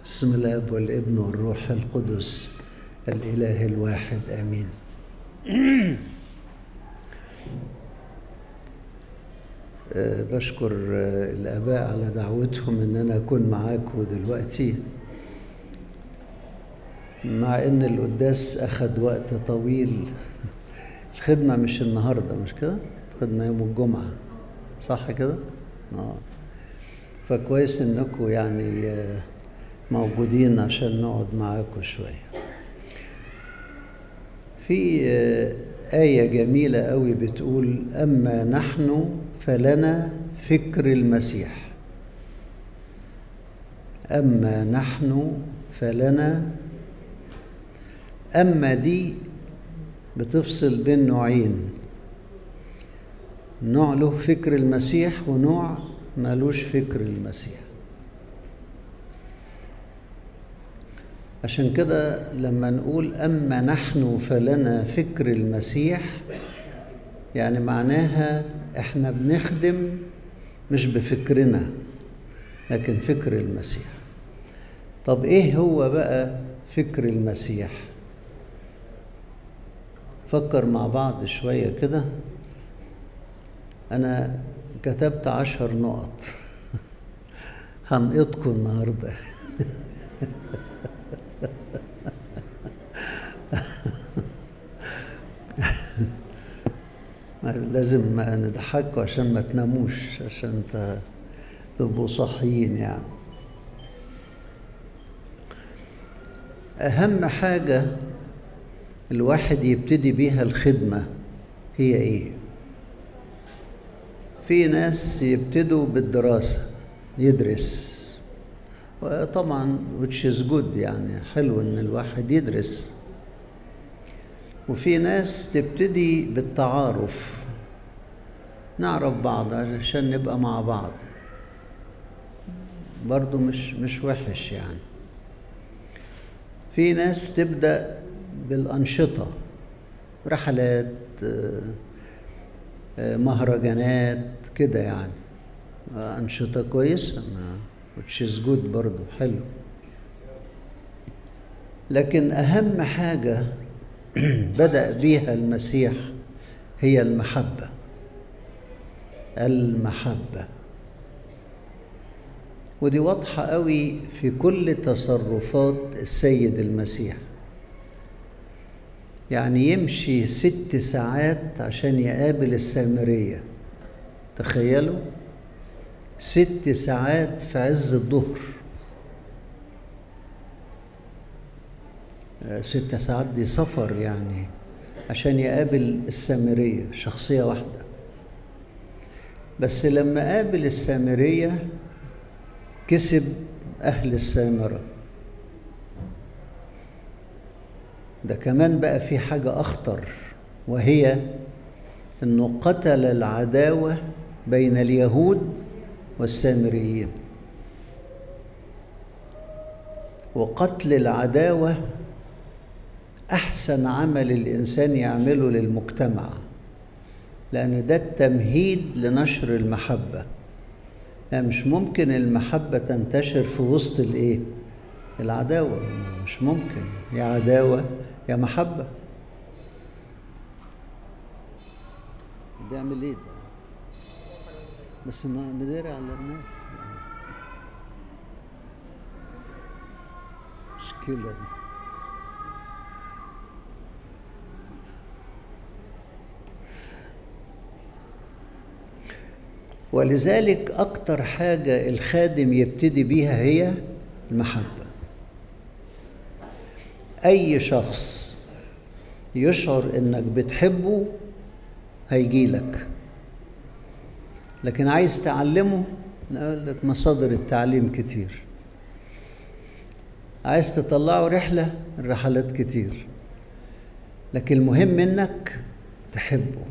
بسم الاب والابن والروح القدس الاله الواحد امين. بشكر الاباء على دعوتهم ان انا اكون معاكم دلوقتي، مع ان القداس اخد وقت طويل. الخدمة مش النهارده، مش كده؟ الخدمة يوم الجمعة، صح كده؟ فكويس انكم يعني موجودين عشان نقعد معاكم شوية. في آية جميلة قوي بتقول: أما نحن فلنا فكر المسيح. أما نحن فلنا. أما دي بتفصل بين نوعين، نوع له فكر المسيح ونوع مالوش فكر المسيح. عشان كده لما نقول أما نحن فلنا فكر المسيح، يعني معناها احنا بنخدم مش بفكرنا لكن فكر المسيح. طب ايه هو بقى فكر المسيح؟ فكر مع بعض شوية كده. أنا كتبت 10 نقط هنقطكم النهاردة. لازم نضحكوا عشان ما تناموش، عشان تبقوا صاحيين يعني. أهم حاجة الواحد يبتدي بيها الخدمة هي إيه؟ في ناس يبتدوا بالدراسة، يدرس، وطبعا which is good، يعني حلو إن الواحد يدرس. وفي ناس تبتدي بالتعارف، نعرف بعض عشان نبقى مع بعض، برضو مش وحش يعني. في ناس تبدأ بالأنشطة، رحلات، مهرجانات كده يعني، أنشطة كويسة which is good برضو حلو. لكن أهم حاجة بدأ بيها المسيح هي المحبة. المحبة، ودي واضحة قوي في كل تصرفات السيد المسيح. يعني يمشي 6 ساعات عشان يقابل السامرية، تخيلوا 6 ساعات في عز الظهر. 6 ساعات دي سفر يعني عشان يقابل السامرية، شخصية واحدة بس. لما قابل السامرية كسب أهل السامرة. ده كمان بقى في حاجة أخطر، وهي أنه قتل العداوة بين اليهود والسامريين. وقتل العداوة أحسن عمل الإنسان يعمله للمجتمع، لأن ده التمهيد لنشر المحبة. يعني مش ممكن المحبة تنتشر في وسط الإيه؟ العداوة. مش ممكن، يا عداوة يا محبة. بيعمل إيه ده؟ بس ما مدير على الناس، مشكلة دي. ولذلك أكتر حاجة الخادم يبتدي بيها هي المحبة. أي شخص يشعر إنك بتحبه هيجيلك، لكن عايز تعلمه نقول لك مصادر التعليم كتير. عايز تطلعه رحلة، الرحلات كتير، لكن المهم إنك تحبه.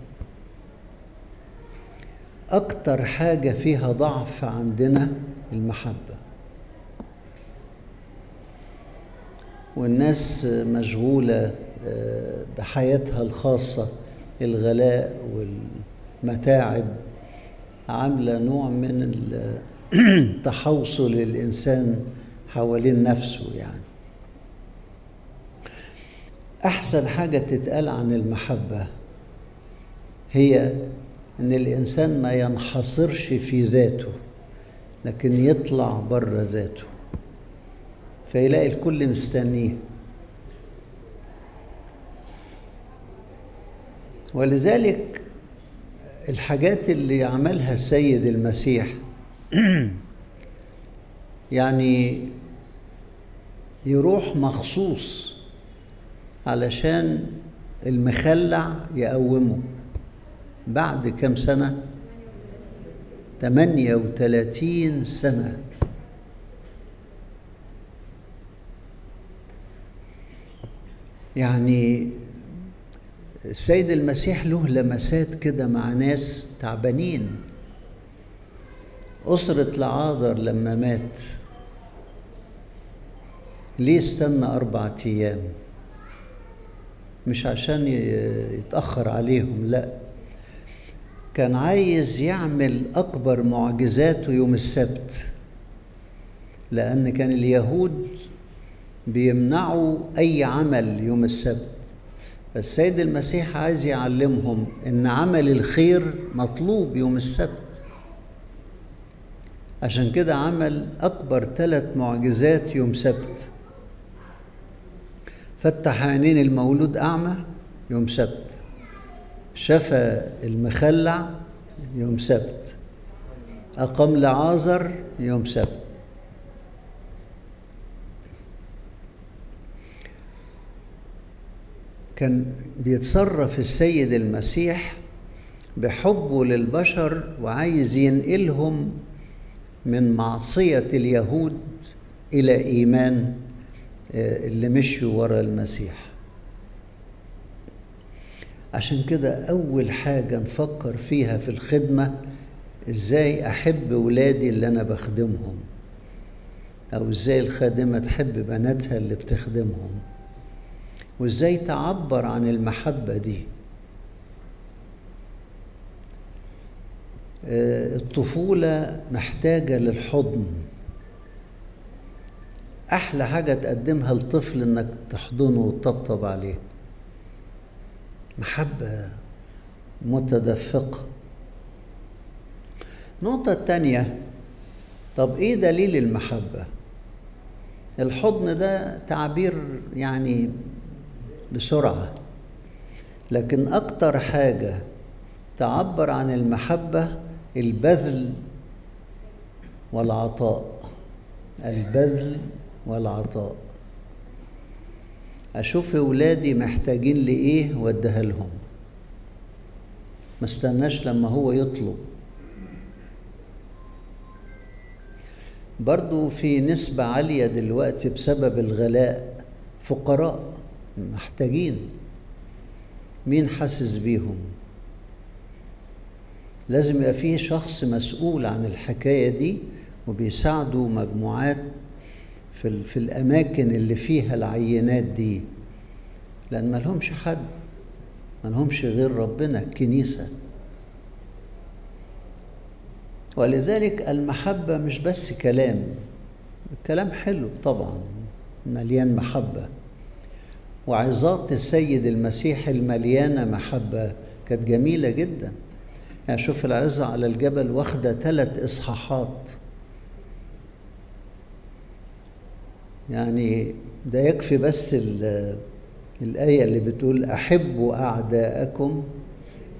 أكتر حاجة فيها ضعف عندنا المحبة، والناس مشغولة بحياتها الخاصة، الغلاء والمتاعب عاملة نوع من تحوصل الإنسان حوالين نفسه. يعني أحسن حاجة تتقال عن المحبة هي إن الإنسان ما ينحصرش في ذاته، لكن يطلع بره ذاته، فيلاقي الكل مستنيه. ولذلك الحاجات اللي عملها السيد المسيح يعني يروح مخصوص علشان المخلع يقومه بعد كم سنة؟ 38 سنة. يعني السيد المسيح له لمسات كده مع ناس تعبانين. أسرة لعازر لما مات ليه استنى 4 أيام؟ مش عشان يتأخر عليهم، لا، كان عايز يعمل أكبر معجزاته يوم السبت، لأن كان اليهود بيمنعوا أي عمل يوم السبت. السيد المسيح عايز يعلمهم إن عمل الخير مطلوب يوم السبت، عشان كده عمل أكبر 3 معجزات يوم سبت. فتح عينين المولود أعمى يوم سبت، شفى المخلع يوم سبت، أقام لعازر يوم سبت. كان بيتصرف السيد المسيح بحبه للبشر، وعايز ينقلهم من معصية اليهود إلى إيمان اللي مشوا ورا المسيح. عشان كده أول حاجة نفكر فيها في الخدمة إزاي أحب ولادي اللي أنا بخدمهم، أو إزاي الخادمة تحب بناتها اللي بتخدمهم، وإزاي تعبر عن المحبة دي. الطفولة محتاجة للحضن. أحلى حاجة تقدمها لطفل إنك تحضنه وتطبطب عليه، محبة متدفقة. النقطة التانية، طب إيه دليل المحبة؟ الحضن ده تعبير يعني بسرعة، لكن أكتر حاجة تعبر عن المحبة البذل والعطاء. البذل والعطاء. أشوف أولادي محتاجين لإيه وأديها لهم، ما استناش لما هو يطلب. برضو في نسبة عالية دلوقتي بسبب الغلاء فقراء محتاجين، مين حاسس بيهم؟ لازم يبقى فيه شخص مسؤول عن الحكاية دي، وبيساعدوا مجموعات في الأماكن اللي فيها العينات دي، لأن مالهمش حد، مالهمش غير ربنا، الكنيسة. ولذلك المحبة مش بس كلام، الكلام حلو طبعا مليان محبة، وعظات السيد المسيح المليانة محبة كانت جميلة جدا. يعني شوف العظة على الجبل واخدة 3 إصحاحات، يعني ده يكفي بس الآية اللي بتقول أحبوا أعداءكم،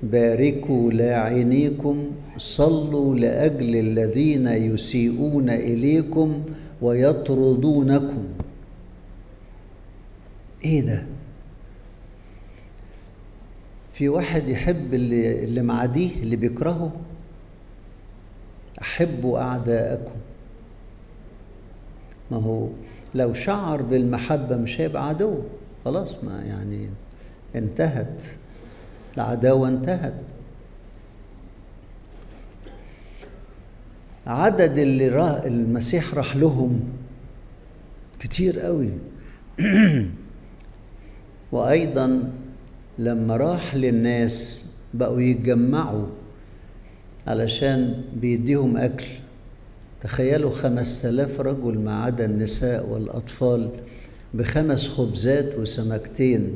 باركوا لاعنيكم، صلوا لأجل الذين يسيئون إليكم ويطردونكم. إيه ده؟ في واحد يحب اللي معاديه، اللي بيكرهه؟ أحبوا أعداءكم. ما هو لو شعر بالمحبة مش هيبقى عدو، خلاص، ما يعني انتهت العداوة، انتهت. عدد اللي المسيح راح لهم كتير قوي. وأيضا لما راح للناس بقوا يتجمعوا علشان بيديهم أكل. تخيلوا 5000 رجل ما عدا النساء والأطفال ب5 خبزات وسمكتين.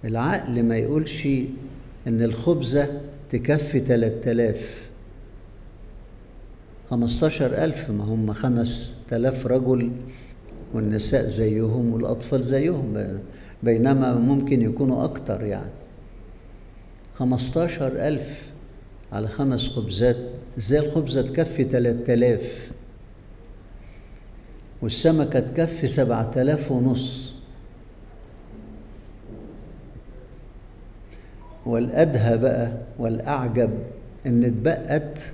العقل ما يقولش إن الخبزة تكفي 3000، 15,000، ما هم 5000 رجل والنساء زيهم والأطفال زيهم، بينما ممكن يكونوا أكتر يعني. 15,000 على 5 خبزات، إزاي الخبزة تكفي 3000 والسمكة تكفي 7500؟ والأدهى بقى والأعجب إن اتبقت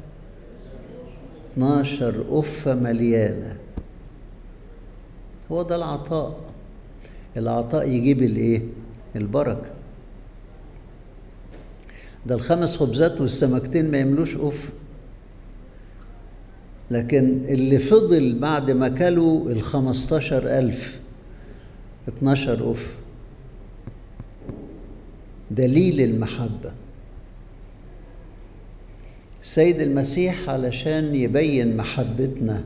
12 قفة مليانة. هو ده العطاء. العطاء يجيب الإيه؟ البركة. ده ال5 خبزات والسمكتين ما يملوش قفة، لكن اللي فضل بعد ما كلوا 15,000 12 قفة. دليل المحبة. السيد المسيح علشان يبين محبتنا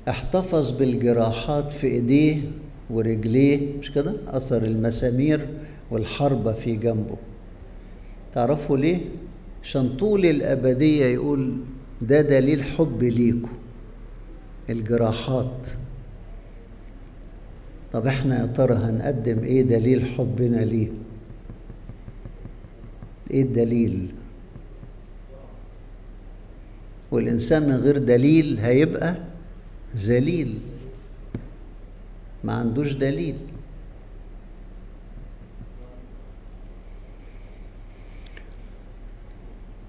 احتفظ بالجراحات في ايديه ورجليه، مش كده؟ اثر المسامير والحربة في جنبه. تعرفوا ليه؟ عشان طول الأبدية يقول ده دليل حب ليكم، الجراحات. طب احنا يا ترى هنقدم ايه دليل حبنا ليه؟ ايه الدليل؟ والإنسان من غير دليل هيبقى ذليل، ما عندوش دليل.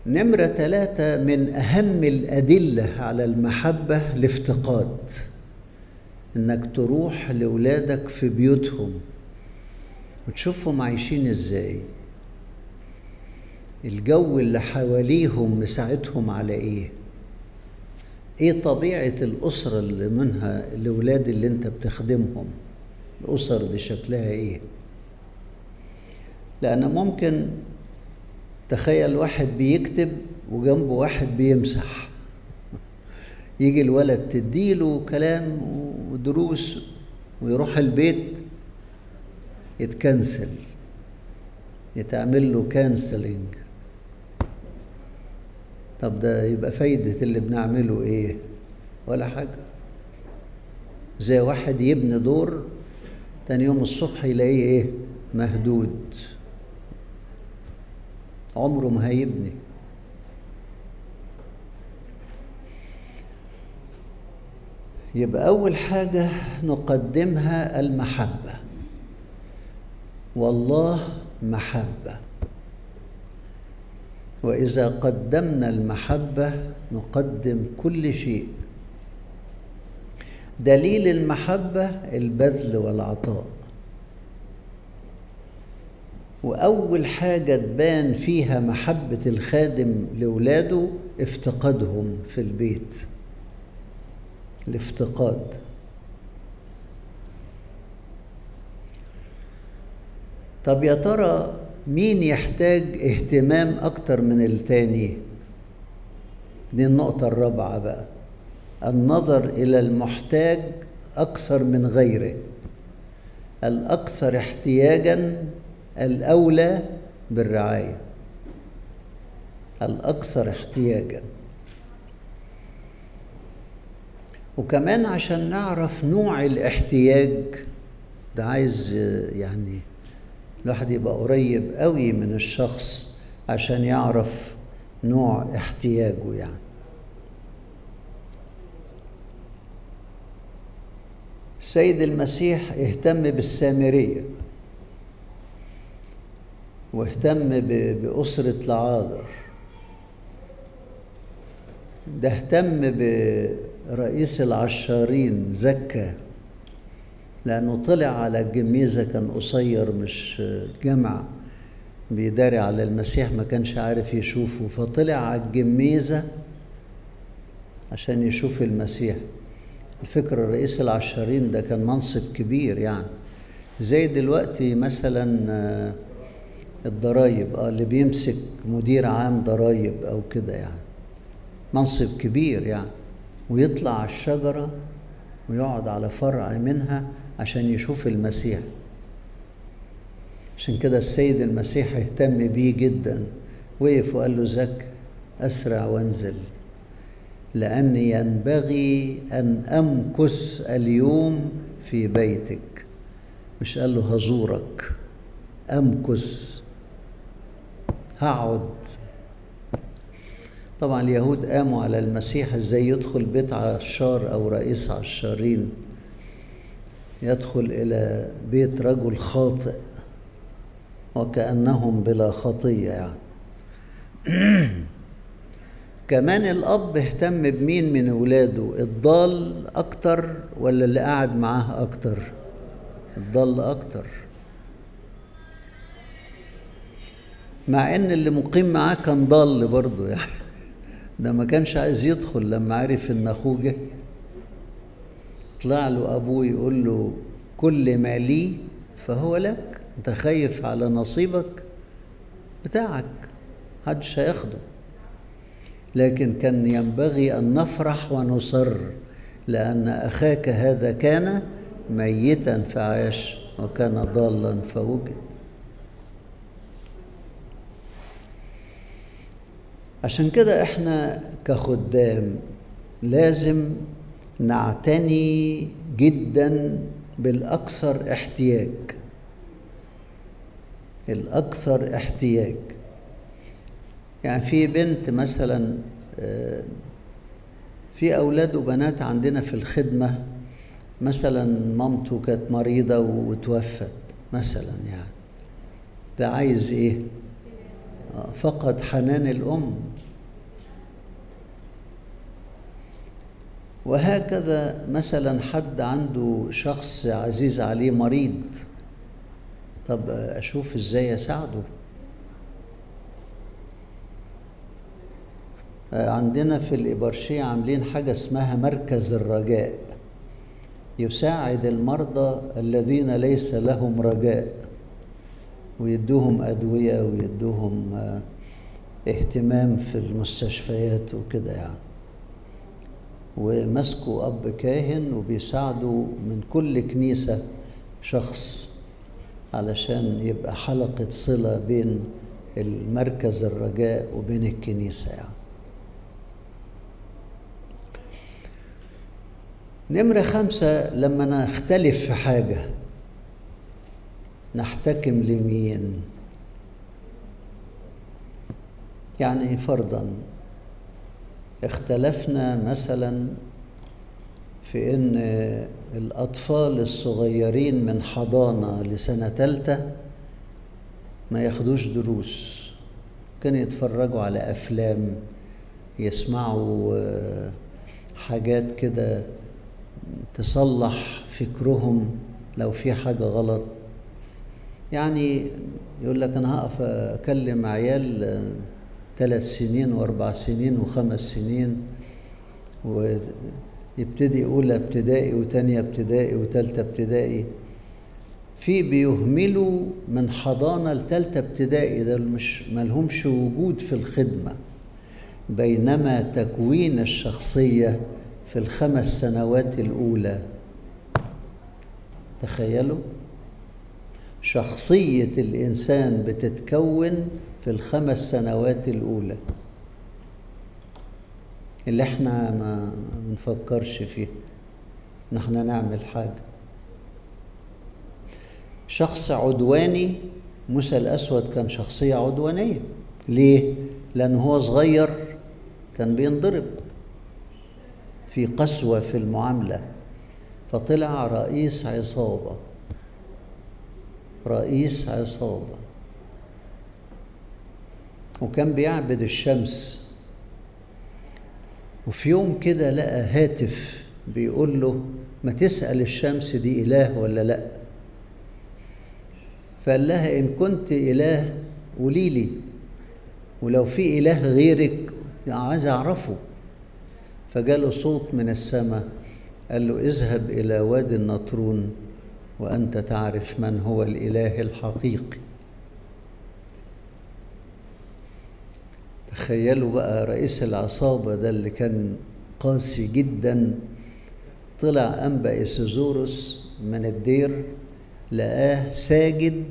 نمرة 3 من أهم الأدلة على المحبة الافتقاد، إنك تروح لأولادك في بيوتهم وتشوفهم عايشين إزاي، الجو اللي حواليهم مساعدهم على إيه، إيه طبيعة الأسرة اللي منها الأولاد اللي أنت بتخدمهم، الأسر دي شكلها إيه. لأن ممكن تخيل واحد بيكتب وجنبه واحد بيمسح، يجي الولد تديله كلام ودروس ويروح البيت يتكنسل، يتعمل له canceling. طب ده يبقى فايدة اللي بنعمله ايه؟ ولا حاجة. زي واحد يبني دور تاني يوم الصبح يلاقيه ايه؟ مهدود، عمره ما هيبني. يبقى أول حاجة نقدمها المحبة، والله محبة، وإذا قدمنا المحبة نقدم كل شيء. دليل المحبة البذل والعطاء. وأول حاجة تبان فيها محبة الخادم لأولاده افتقادهم في البيت، الافتقاد. طب يا ترى مين يحتاج اهتمام أكتر من التاني؟ دي النقطة الرابعة بقى، النظر إلى المحتاج أكثر من غيره، الأكثر احتياجاً الأولى بالرعاية، الأكثر احتياجاً. وكمان عشان نعرف نوع الاحتياج ده، عايز يعني الواحد يبقى قريب قوي من الشخص عشان يعرف نوع احتياجه يعني. السيد المسيح اهتم بالسامرية، واهتم بأسرة لعازر، ده اهتم برئيس العشارين زكا، لأنه طلع على الجميزة كان قصير مش جمع، بيداري على المسيح ما كانش عارف يشوفه، فطلع على الجميزة عشان يشوف المسيح. الفكرة رئيس العشارين ده كان منصب كبير يعني، زي دلوقتي مثلا الضرايب، اللي بيمسك مدير عام ضرايب أو كده يعني، منصب كبير يعني، ويطلع على الشجرة ويقعد على فرع منها عشان يشوف المسيح. عشان كده السيد المسيح اهتم بيه جدا، وقف وقال له زك أسرع وانزل، لأني ينبغي أن أمكث اليوم في بيتك. مش قال له هزورك، أمكث، هقعد. طبعا اليهود قاموا على المسيح ازاي يدخل بيت عشار أو رئيس عشارين، يدخل إلى بيت رجل خاطئ وكأنهم بلا خطية يعني. كمان الأب اهتم بمين من ولاده، الضال أكتر ولا اللي قعد معاه أكتر؟ الضال أكتر، مع إن اللي مقيم معاه كان ضال برضه يعني، ده ما كانش عايز يدخل لما عرف إن أخوه جه. طلع له أبوه يقول له كل ما لي فهو لك، أنت خايف على نصيبك بتاعك، محدش هياخده. لكن كان ينبغي أن نفرح ونصر، لأن أخاك هذا كان ميتا فعاش وكان ضالا فوجد. عشان كده احنا كخدام لازم نعتني جدا بالأكثر احتياج، الأكثر احتياج. يعني في بنت مثلا، في أولاد وبنات عندنا في الخدمة مثلا مامته كانت مريضة وتوفت مثلا، يعني ده عايز إيه؟ فقد حنان الأم. وهكذا مثلا حد عنده شخص عزيز عليه مريض، طب أشوف إزاي أساعده. عندنا في الإبرشية عاملين حاجة اسمها مركز الرجاء، يساعد المرضى الذين ليس لهم رجاء، ويدوهم أدوية ويدوهم اهتمام في المستشفيات وكده يعني. ومسكوا أب كاهن وبيساعدوا من كل كنيسة شخص علشان يبقى حلقة صلة بين المركز الرجاء وبين الكنيسة يعني. نمرة 5، لما نختلف في حاجة نحتكم لمين؟ يعني فرضا اختلفنا مثلا في ان الأطفال الصغيرين من حضانة لسنة تالتة ما ياخدوش دروس، كانوا يتفرجوا على أفلام، يسمعوا حاجات كده تصلح فكرهم لو في حاجة غلط. يعني يقول لك أنا هقف أكلم عيال 3 سنين و4 سنين و5 سنين، ويبتدي أولى ابتدائي وتانية ابتدائي وتالتة ابتدائي. في بيهملوا من حضانة لتالتة ابتدائي، ده مش ملهمش وجود في الخدمة. بينما تكوين الشخصية في ال5 سنوات الأولى، تخيلوا شخصية الإنسان بتتكون في ال5 سنوات الأولى اللي احنا ما نفكرش فيه ان احنا نعمل حاجة. شخص عدواني، موسى الأسود كان شخصية عدوانية. ليه؟ لأنه هو صغير كان بينضرب، في قسوة في المعاملة، فطلع رئيس عصابة، رئيس عصابة، وكان بيعبد الشمس. وفي يوم كده لقى هاتف بيقول له ما تسأل الشمس دي إله ولا لأ؟ فقال لها إن كنت إله قولي لي، ولو في إله غيرك عايز أعرفه. فجاله صوت من السماء قال له اذهب إلى وادي النطرون وأنت تعرف من هو الإله الحقيقي. تخيل. تخيلوا بقى رئيس العصابة ده اللي كان قاسي جدا، طلع أنبا إيسيذورس من الدير لقاه ساجد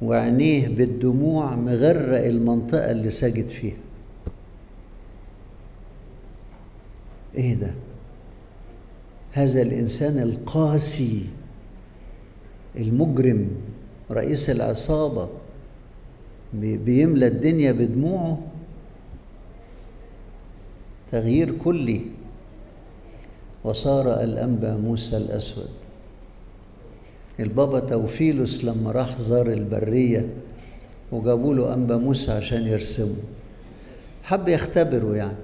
وعينيه بالدموع مغرق المنطقة اللي ساجد فيها. ايه ده؟ هذا الإنسان القاسي المجرم رئيس العصابة بيملى الدنيا بدموعه. تغيير كلي. وصار الأنبا موسى الأسود. البابا توفيلوس لما راح زار البرية وجابوا له أنبا موسى عشان يرسمه، حب يختبره يعني،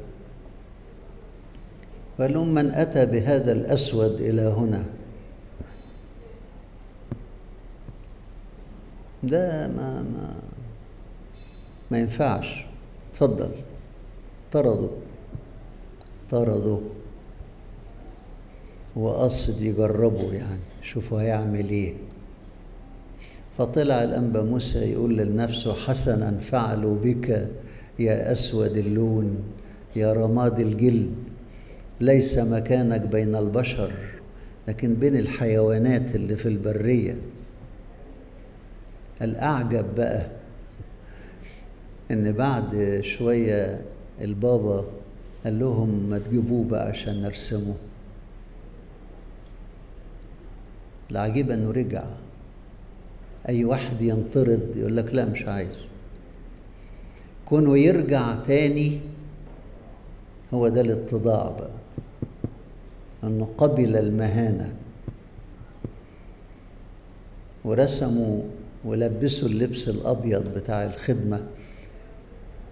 فقال لهم من أتى بهذا الأسود إلى هنا؟ ده ما ينفعش، اتفضل. طرده، طرده وقصد يجربه يعني، شوفوا هيعمل ايه. فطلع الأنبا موسى يقول لنفسه حسنا فعلوا بك يا أسود اللون يا رماد الجلد، ليس مكانك بين البشر لكن بين الحيوانات اللي في البرية. الأعجب بقى إن بعد شوية البابا قال لهم ما تجيبوه بقى عشان نرسمه. العجيب إنه رجع. أي واحد ينطرد يقول لك لا مش عايز، كونه يرجع تاني هو ده الاتضاع بقى، أنه قبل المهانة. ورسموا ولبسوا اللبس الأبيض بتاع الخدمة،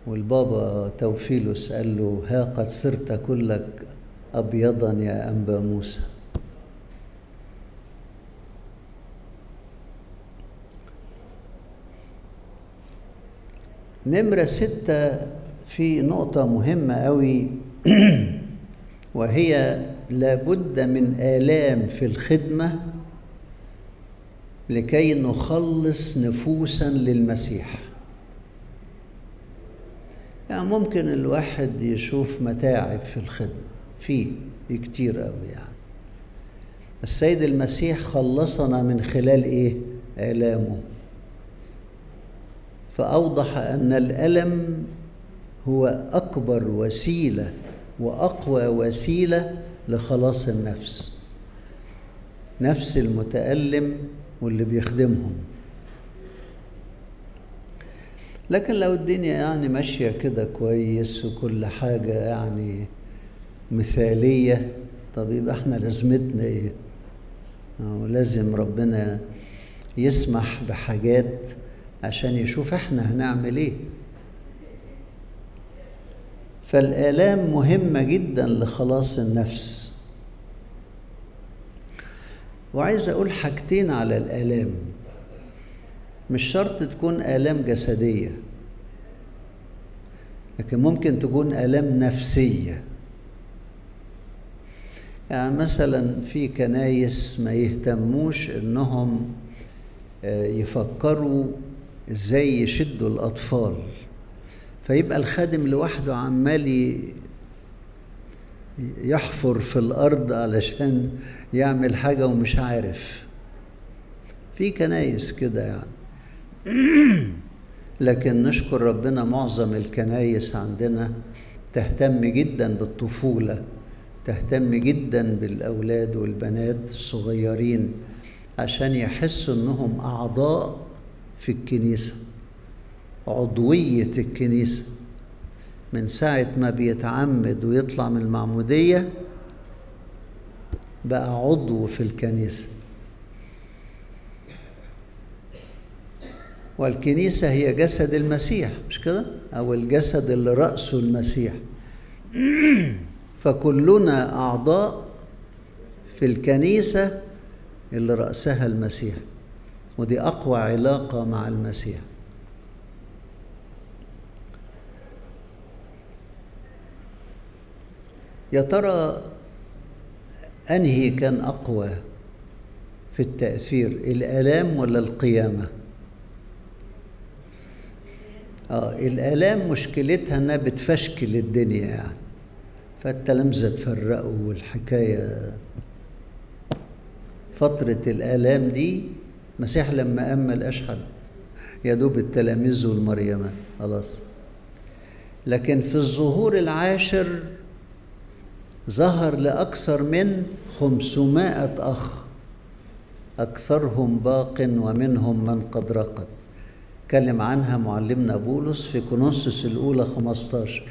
والبابا توفيلوس قال له ها قد صرت كلك أبيضا يا أنبا موسى. نمرة 6 في نقطة مهمة أوي وهي لابد من آلام في الخدمة لكي نخلص نفوسا للمسيح. يعني ممكن الواحد يشوف متاعب في الخدمة، في كتير أوي يعني. السيد المسيح خلصنا من خلال إيه؟ آلامه. فأوضح أن الألم هو أكبر وسيلة وأقوى وسيلة لخلاص النفس، نفس المتألم واللي بيخدمهم. لكن لو الدنيا يعني ماشية كده كويس وكل حاجة يعني مثالية، طب يبقى احنا لازمتنا ايه؟ ولازم ربنا يسمح بحاجات عشان يشوف احنا هنعمل ايه. فالآلام مهمة جدا لخلاص النفس. وعايز أقول حاجتين على الآلام. مش شرط تكون آلام جسدية، لكن ممكن تكون آلام نفسية. يعني مثلا في كنايس ما يهتموش إنهم يفكروا إزاي يشدوا الأطفال، فيبقى الخادم لوحده عمال يحفر في الأرض علشان يعمل حاجة ومش عارف. في كنايس كده يعني. لكن نشكر ربنا معظم الكنايس عندنا تهتم جدا بالطفولة، تهتم جدا بالأولاد والبنات الصغيرين عشان يحسوا إنهم أعضاء في الكنيسة، عضوية الكنيسة. من ساعة ما بيتعمد ويطلع من المعمودية بقى عضو في الكنيسة. والكنيسة هي جسد المسيح، مش كده؟ أو الجسد اللي رأسه المسيح. فكلنا أعضاء في الكنيسة اللي رأسها المسيح، ودي أقوى علاقة مع المسيح. يا ترى أنهي كان أقوى في التأثير، الآلام ولا القيامة؟ الآلام مشكلتها إنها بتفشكل الدنيا يعني، فالتلامذة اتفرقوا والحكاية. فترة الآلام دي المسيح لما قام ما لقاش حد، يا دوب التلاميذ والمريمات خلاص. لكن في الظهور العاشر ظهر لأكثر من 500 أخ، أكثرهم باق ومنهم من قد رقد. اتكلم عنها معلمنا بولس في كورنثوس الأولى 15.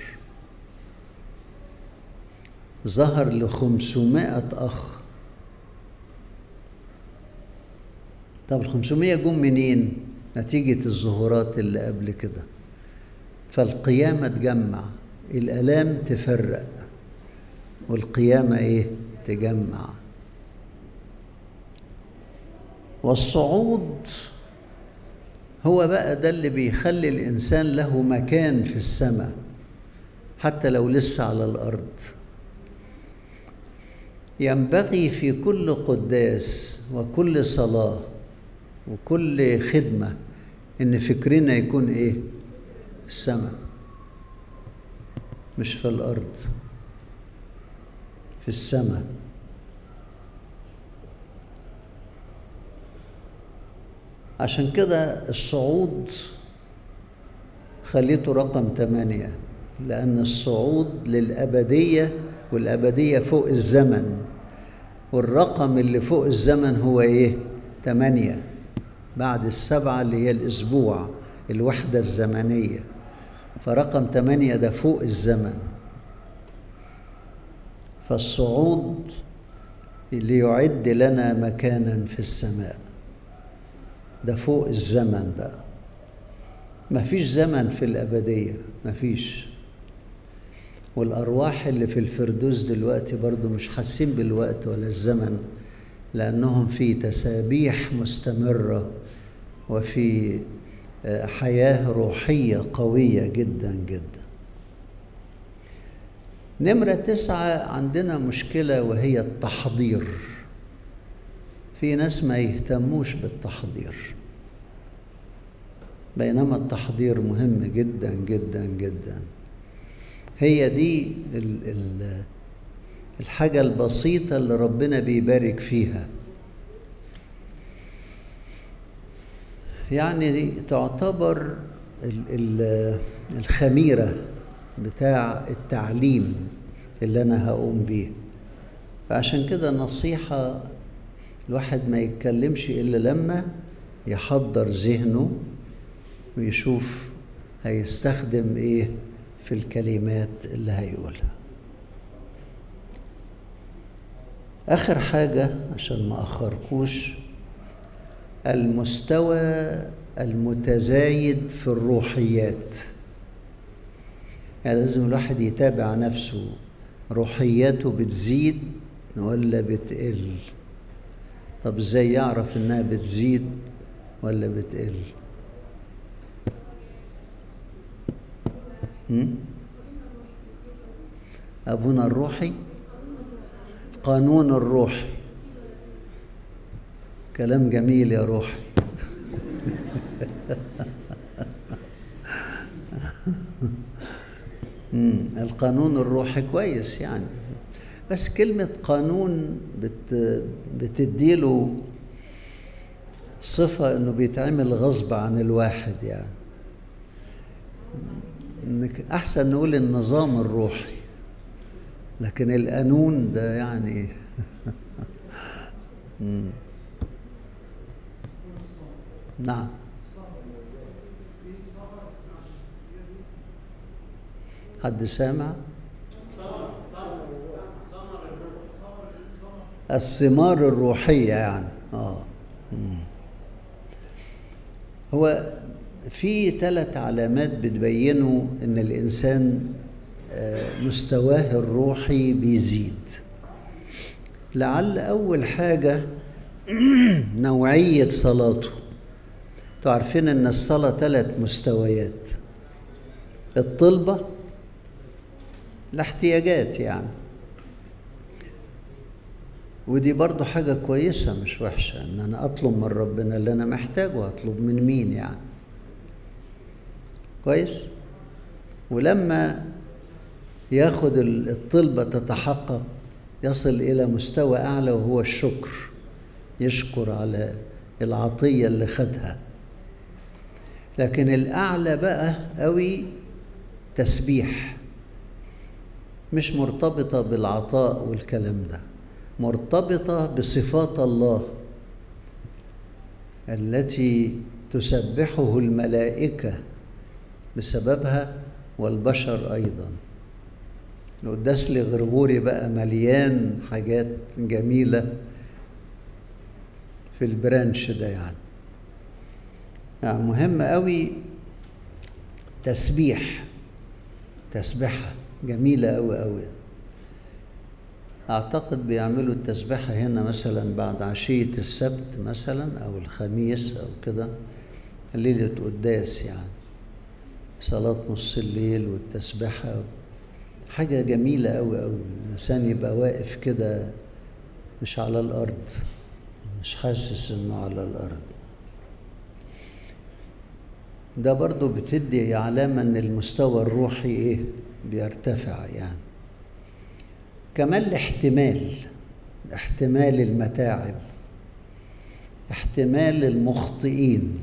ظهر ل500 أخ. طب 500 جم منين؟ نتيجة الظهورات اللي قبل كده. فالقيامة تجمع، الآلام تفرق، والقيامة إيه؟ تجمع. والصعود هو بقى ده اللي بيخلي الإنسان له مكان في السماء حتى لو لسه على الأرض. ينبغي في كل قداس وكل صلاة وكل خدمة إن فكرنا يكون إيه؟ في السماء، مش في الأرض، في السماء. عشان كده الصعود خليته رقم 8، لأن الصعود للأبدية، والأبدية فوق الزمن، والرقم اللي فوق الزمن هو إيه؟ 8، بعد 7 اللي هي الأسبوع، الوحدة الزمنية. فرقم 8 ده فوق الزمن. فالصعود اللي يعد لنا مكانا في السماء ده فوق الزمن بقى. مفيش زمن في الأبدية، مفيش. والأرواح اللي في الفردوس دلوقتي برضو مش حاسين بالوقت ولا الزمن، لأنهم في تسابيح مستمرة وفي حياة روحية قوية جدا جدا. نمرة 9 عندنا مشكلة وهي التحضير. في ناس ما يهتموش بالتحضير، بينما التحضير مهم جدا جدا جدا. هي دي الحاجة البسيطة اللي ربنا بيبارك فيها. يعني دي تعتبر الخميرة بتاع التعليم اللي أنا هقوم بيه. فعشان كده النصيحة الواحد ما يتكلمش إلا لما يحضر ذهنه ويشوف هيستخدم إيه في الكلمات اللي هيقولها. آخر حاجة عشان ما أخركوش، المستوى المتزايد في الروحيات. يعني لازم الواحد يتابع نفسه، روحياته بتزيد ولا بتقل؟ طب ازاي يعرف انها بتزيد ولا بتقل؟ أبونا الروحي، قانون الروحي، كلام جميل يا روحي. القانون الروحي كويس يعني، بس كلمة قانون بتديله صفة إنه بيتعمل غصب عن الواحد يعني. أحسن نقول النظام الروحي، لكن القانون ده يعني. نعم. حد سامع؟ الثمار الروحية يعني. هو في 3 علامات بتبينوا إن الإنسان مستواه الروحي بيزيد. لعل أول حاجة نوعية صلاته. تعرفين إن الصلاة 3 مستويات: الطلبة، الاحتياجات يعني، ودي برضو حاجة كويسة مش وحشة، إن أنا أطلب من ربنا اللي أنا محتاجه، أطلب من مين يعني؟ كويس؟ ولما ياخد الطلبة تتحقق يصل إلى مستوى أعلى وهو الشكر، يشكر على العطية اللي خدها. لكن الأعلى بقى قوي تسبيح، مش مرتبطة بالعطاء والكلام ده، مرتبطة بصفات الله التي تسبحه الملائكة بسببها والبشر أيضا. القداس الغرغوري بقى مليان حاجات جميلة في البرانش ده يعني. يعني مهم قوي تسبيح، تسبيحة جميلة قوي قوي. أعتقد بيعملوا التسبيحة هنا مثلا بعد عشية السبت مثلا أو الخميس أو كده، ليلة قداس يعني، صلاة نص الليل والتسبيحة، حاجة جميلة أوي أوي. الإنسان يبقى واقف كده مش على الأرض، مش حاسس إنه على الأرض. ده برضو بتدي علامة إن المستوى الروحي إيه بيرتفع يعني. كمان الاحتمال، احتمال المتاعب، احتمال المخطئين.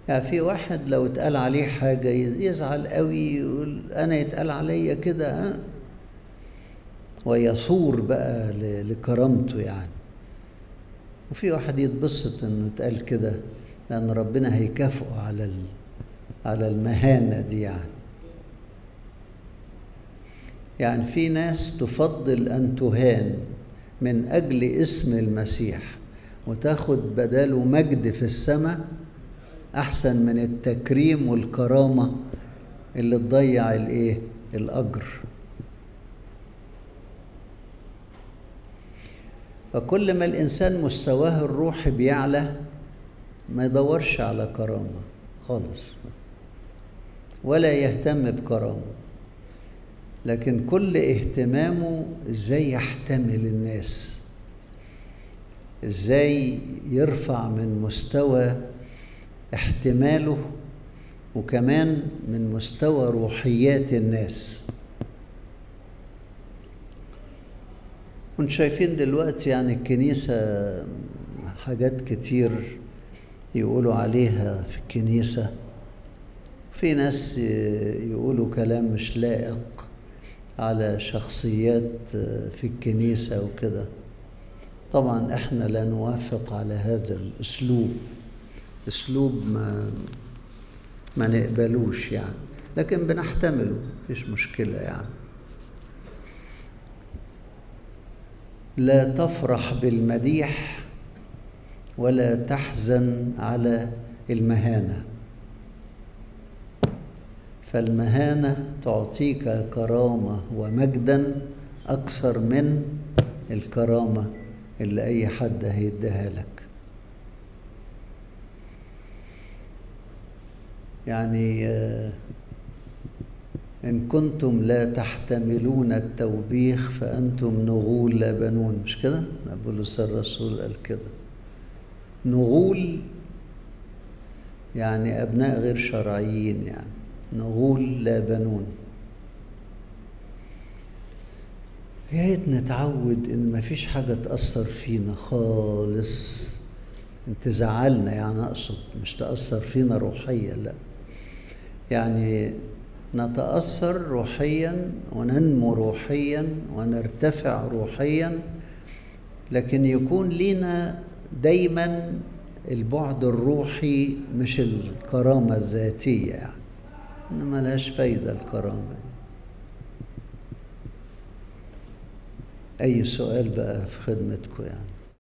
يعني في واحد لو اتقال عليه حاجة يزعل قوي، يقول أنا يتقال عليا كده، ويثور بقى لكرامته يعني. وفي واحد يتبسط إنه اتقال كده لأن ربنا هيكافئه على المهانة دي يعني. يعني في ناس تفضل أن تهان من أجل اسم المسيح وتاخد بداله مجد في السماء أحسن من التكريم والكرامة اللي تضيع الإيه؟ الأجر. فكل ما الإنسان مستواه الروحي بيعلى ما يدورش على كرامة خالص ولا يهتم بكرامة، لكن كل اهتمامه إزاي يحتمل الناس، إزاي يرفع من مستوى احتماله وكمان من مستوى روحيات الناس. وانتم شايفين دلوقتي يعني الكنيسة حاجات كتير يقولوا عليها في الكنيسة، في ناس يقولوا كلام مش لائق على شخصيات في الكنيسة وكده. طبعا احنا لا نوافق على هذا الأسلوب، أسلوب ما نقبلوش يعني، لكن بنحتمله، مفيش مشكلة يعني. لا تفرح بالمديح ولا تحزن على المهانة، فالمهانة تعطيك كرامة ومجدا أكثر من الكرامة اللي أي حد هيديها لك. يعني إن كنتم لا تحتملون التوبيخ فأنتم نغول لا بنون، مش كده؟ بولس الرسول قال كده، نغول يعني أبناء غير شرعيين، يعني نغول لا بنون. يا ريت نتعود إن مفيش حاجة تأثر فينا خالص، تزعلنا يعني، أقصد مش تأثر فينا روحيا، لا، يعني نتأثر روحيا وننمو روحيا ونرتفع روحيا، لكن يكون لينا دايما البعد الروحي مش الكرامة الذاتية يعني، إنما لهاش فايدة الكرامة. أي سؤال بقى في خدمتكم يعني؟